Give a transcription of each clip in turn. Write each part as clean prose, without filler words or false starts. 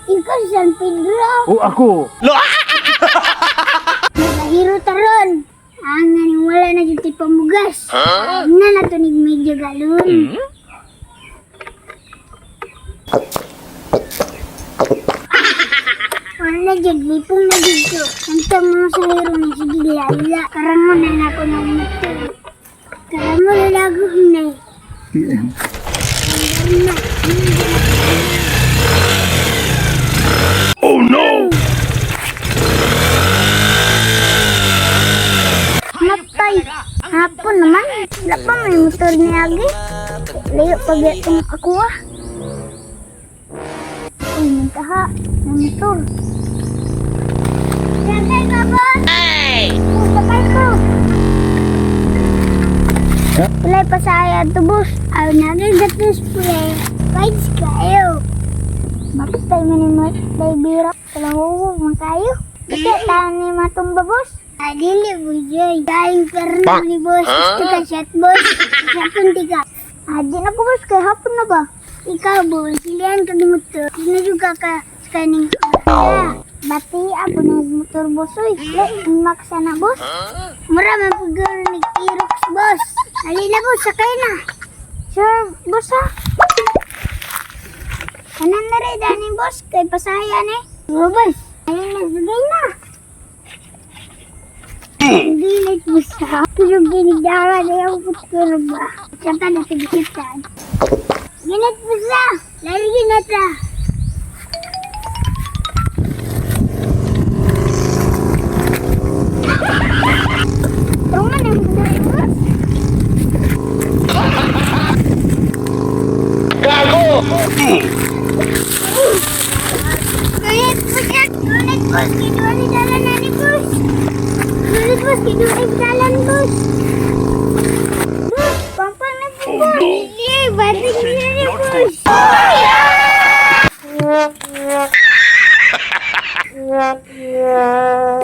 Ikaw si San Pedro. O ako. Nagahiro taron. Ang wala na jud tay pamugas. Na na to nig medyo galon. Wala na jud, lipong na jud ko. Antang mga sahiro ni sige lala. Karangon na nako ng motor. Karangon na lago na. Na. Oh no! Matay. Hapon naman. Wala pa may motor ni Agi. Layo pa itong ako ah. Uy, mintaha. May motor. Sakay ka ba? Ay! Sakay ko. Wala pa sa ayaw to, boss. Ayaw na gatos pula. Fights kayo. Matay man ni Matay Bira. Walang huwag man kayo. Bakit tayo ni matumba, boss? Ah, dili, boss. Dahil perno ni boss. Gusto ka shot, boss. Hapon di ka. Ah, di na ko, boss. Kaya hapon na ba? Ikaw, boss. Silihan ka di motor. Sinadyo ka ka sa kaning. Ah, bati ako ng motor, boss. Uy, le, maksa na, boss. Mura man pagano ni Kirox, boss. Ali na, boss. Sakay na. Sure, boss, ha? Kanan na rin, dani, boss. Kay pasaya ni. Oo, boss. Ayun na, sugay na. Hindi na boss, ha? Pero ginigdara na yung puturo ba? Tsaka na sigitan. Ginat, boss, ha? Lari ginat, ha? Tungan ang boss. Ulit, boss, ha? Ulit, boss. Kinuha ni dalan na ni boss. Ulit, boss. Kinuha ni dalan, boss. Boss, pampang na po, boss. Hindi, bating niya ni boss.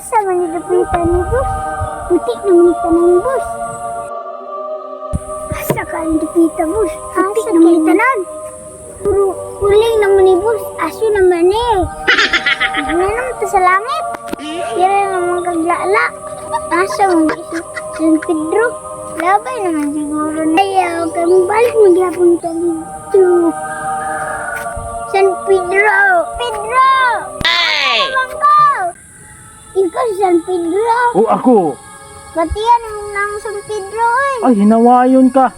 Sa man ito po yung tanong, boss? Puti naman yung tanong, boss. Asa ka ang dipita, boss? Puti naman yung tanan. Puro uling naman ni boss. Aso naman eh. Ano naman to sa langit? Kira naman kaglala. Asa man si San Pedro? Labay naman siguro na. Ayaw, kami balik maghapon ta dito. San Pedro! Pedro! Ay! Ko! Ikaw si San Pedro! O ako. Batian ang nang San Pedro eh. Ay, hinawayon ka.